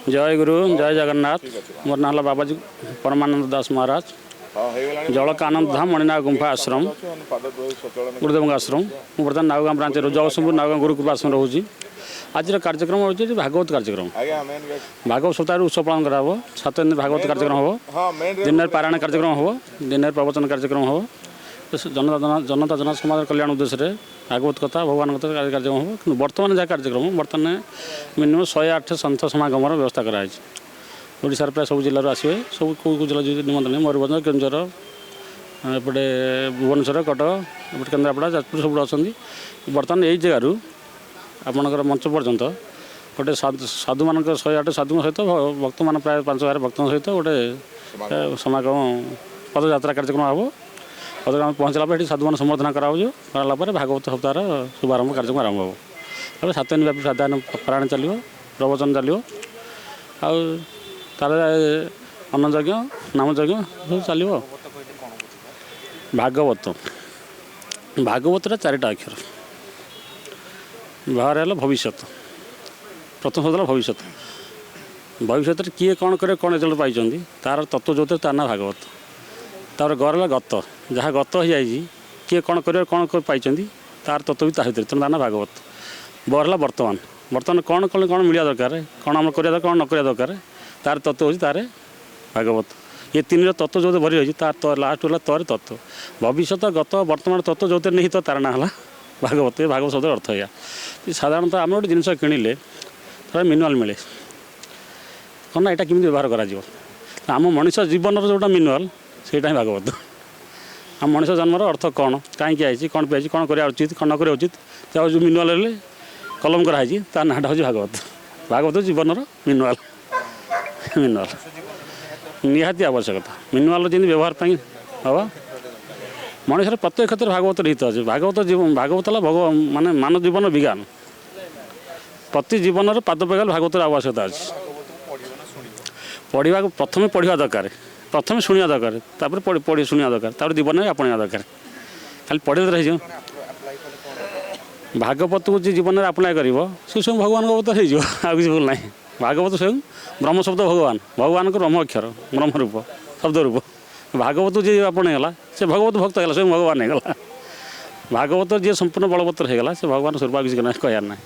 ଜୟ ଗୁରୁ, ଜୟ ଜଗନ୍ନାଥ। ମୋର ନାଁ ହେଲା ବାବାଜୀ ପରମାନନ୍ଦ ଦାସ ମହାରାଜ, ଜଳକାନନ୍ଦ ଧାମ, ମଣିନାଗ ଗୁମ୍ଫା ଆଶ୍ରମ, ଗୁରୁଦେବଙ୍କ ଆଶ୍ରମ। ମୁଁ ବର୍ତ୍ତମାନ ନାଉଗାଁ ବ୍ରାଞ୍ଚରେ, ଜଗତସିଂହପୁର ନାଉଗାଁ ଗୁରୁକୃପା ଆଶ୍ରମ ରହୁଛି। ଆଜିର କାର୍ଯ୍ୟକ୍ରମ ହେଉଛି ଯେ ଭାଗବତ କାର୍ଯ୍ୟକ୍ରମ। ଭାଗବତ ସପ୍ତାହରେ ଉତ୍ସବ ପାଳନ କରାହେବ। 7 ଦିନ ଭାଗବତ କାର୍ଯ୍ୟକ୍ରମ ହେବ। ଦିନରେ ପାରାୟଣ କାର୍ଯ୍ୟକ୍ରମ ହେବ, ଦିନରେ ପ୍ରବଚନ କାର୍ଯ୍ୟକ୍ରମ ହେବ। ଜନତା ଜନ ସମାଜ କଲ୍ୟାଣ ଉଦ୍ଦେଶ୍ୟରେ ଭାଗବତ କଥା, ଭଗବାନଙ୍କ କଥା କାର୍ଯ୍ୟକ୍ରମ ହେବ। କିନ୍ତୁ ବର୍ତ୍ତମାନ ଯାହା କାର୍ଯ୍ୟକ୍ରମ, ବର୍ତ୍ତମାନ ମିନିମମ୍ 108 ସନ୍ଥ ସମାଗମର ବ୍ୟବସ୍ଥା କରାଯାଇଛି। ଓଡ଼ିଶାର ପ୍ରାୟ ସବୁ ଜିଲ୍ଲାରୁ ଆସିବେ। ସବୁ କେଉଁ କେଉଁ ଜିଲ୍ଲା ନିମନ୍ତ୍ରଣ, ମୟୂରଭଞ୍ଜ, କେନ୍ଦୁଝର, ଏପଟେ ଭୁବନେଶ୍ୱର, କଟକ, ଏପଟେ କେନ୍ଦ୍ରାପଡ଼ା, ଯାଜପୁର ସବୁଠୁ ଅଛନ୍ତି। ବର୍ତ୍ତମାନ ଏଇ ଜାଗାରୁ ଆପଣଙ୍କର ମଞ୍ଚ ପର୍ଯ୍ୟନ୍ତ ଗୋଟେ ସାଧୁମାନଙ୍କ, 108 ସାଧୁଙ୍କ ସହିତ ଭକ୍ତମାନ, ପ୍ରାୟ 5000 ଭକ୍ତଙ୍କ ସହିତ ଗୋଟେ ସମାଗମ ପଦଯାତ୍ରା କାର୍ଯ୍ୟକ୍ରମ ହେବ। ପଦଯାତ୍ରା ପହଞ୍ଚିଲା ପରେ ଏଠି ସାଧୁମାନ ସମ୍ବର୍ଦ୍ଧନା କରାହେଉଛି। କରାହେଲା ପରେ ଭାଗବତ ସପ୍ତାହର ଶୁଭାରମ୍ଭ କାର୍ଯ୍ୟକ୍ରମ ଆରମ୍ଭ ହେବ। ତାପରେ 7 ଦିନ ବ୍ୟାପୀ ସାଧାରଣ ପାରାୟଣ ଚାଲିବ, ପ୍ରବଚନ ଚାଲିବ, ଆଉ ତାର ଅନ୍ନଯଜ୍ଞ, ନାମଯଜ୍ଞ ସବୁ ଚାଲିବ। ଭାଗବତ, ଭାଗବତଟା ଚାରିଟା ଅକ୍ଷର। ବାହାରେ ହେଲା ଭବିଷ୍ୟତ। ପ୍ରଥମ ଶବ୍ଦ ହେଲା ଭବିଷ୍ୟତ। ଭବିଷ୍ୟତରେ କିଏ କ'ଣ କରିବେ, କ'ଣ ରେଜଲ୍ଟ ପାଇଛନ୍ତି, ତାର ତତ୍ତ୍ୱ ଯେଉଁଥିରେ, ତାର ନାଁ ଭାଗବତ। ତାପରେ ଗ ହେଲା ଗତ। ଯାହା ଗତ ହେଇଯାଇଛି, କିଏ କ'ଣ କରିବେ, କ'ଣ ପାଇଛନ୍ତି, ତାର ତତ୍ତ୍ୱ ବି ତା ଭିତରେ, ତେଣୁ ତା ନାଁ ଭାଗବତ। ବ ହେଲା ବର୍ତ୍ତମାନ। ବର୍ତ୍ତମାନ କ'ଣ କଲେ କ'ଣ ମିଳିବା ଦରକାର, କ'ଣ ଆମର କରିବା ଦରକାର, କ'ଣ ନ କରିବା ଦରକାର, ତାର ତତ୍ତ୍ୱ ହେଉଛି ତାରେ ଭାଗବତ। ଏ ତିନିର ତତ୍ତ୍ୱ ଯେଉଁଥିରେ ଭରି ରହିଛି, ତାର ଲାଷ୍ଟ ହେଲା ତରେ ତତ୍ତ୍ୱ। ଭବିଷ୍ୟତ, ଗତ, ବର୍ତ୍ତମାନ ତତ୍ତ୍ୱ ଯେଉଁଥିରେ ନିହିତ, ତାର ନାଁ ହେଲା ଭାଗବତ। ଏ ଭାଗବତ ଶବ୍ଦର ଅର୍ଥ ଏଇଆ। ସାଧାରଣତଃ ଆମେ ଗୋଟେ ଜିନିଷ କିଣିଲେ ତାର ମାନୁଆଲ୍ ମିଳେ। କ'ଣ ନା ଏଇଟା କେମିତି ବ୍ୟବହାର କରାଯିବ। ଆମ ମଣିଷ ଜୀବନର ଯେଉଁଟା ମାନୁଆଲ୍, ସେଇଟା ହିଁ ଭାଗବତ। ଆମ ମଣିଷ ଜନ୍ମର ଅର୍ଥ କ'ଣ, କାହିଁକି ଆଇଛି, କ'ଣ ପାଇଛି, କ'ଣ କରିବା ଉଚିତ, କ'ଣ ନ କରିବା ଉଚିତ, ତା ଯେଉଁ ମାନୁଆଲ୍ ହେଲେ କଲମ କରାହେଇଛି, ତା ନାଁଟା ହେଉଛି ଭାଗବତ। ଭାଗବତ ଜୀବନର ମାନୁଆଲ୍। ମାନୁଆଲ୍ ନିହାତି ଆବଶ୍ୟକତା। ମାନୁଆଲ୍ର ଯେମିତି ବ୍ୟବହାର ପାଇଁ ହେବ, ମଣିଷର ପ୍ରତ୍ୟେକ କ୍ଷେତ୍ରରେ ଭାଗବତ ନିହିତ ଅଛି। ଭାଗବତ ଜୀବନ, ଭାଗବତ ହେଲା ମାନେ ମାନବ ଜୀବନ ବିଜ୍ଞାନ। ପ୍ରତି ଜୀବନରେ ପାଦ ପକାଇଲେ ଭାଗବତର ଆବଶ୍ୟକତା ଅଛି। ପଢ଼ିବାକୁ ପ୍ରଥମେ ପଢ଼ିବା ଦରକାର, ପ୍ରଥମେ ଶୁଣିବା ଦରକାର, ତାପରେ ପଢ଼ି ଶୁଣିବା ଦରକାର, ତାପରେ ଜୀବନରେ ଆପଣେଇବା ଦରକାର। ଖାଲି ପଢ଼ିଲେ ରହିଯିବ। ଭାଗବତକୁ ଯିଏ ଜୀବନରେ ଆପ୍ଲାଏ କରିବ, ସେ ସ୍ୱୟଂ ଭଗବାନଙ୍କ ଅବତାର ହେଇଯିବ। ଆଉ କିଛି ଭୁଲ ନାହିଁ। ଭାଗବତ ସ୍ୱୟଂ ବ୍ରହ୍ମ ଶବ୍ଦ ଭଗବାନ, ଭଗବାନଙ୍କ ବ୍ରହ୍ମ ଅକ୍ଷର, ବ୍ରହ୍ମ ରୂପ, ଶବ୍ଦ ରୂପ। ଭାଗବତ ଯିଏ ଆପଣେଇଗଲା, ସେ ଭଗବତ ଭକ୍ତ ହେଇଗଲା, ସ୍ୱୟଂ ଭଗବାନ ହେଇଗଲା। ଭାଗବତ ଯିଏ ସମ୍ପୂର୍ଣ୍ଣ ବଳବତ୍ତର ହେଇଗଲା, ସେ ଭଗବାନ ସ୍ୱରୂପ। ଆଉ କିଛି କହିବାର ନାହିଁ।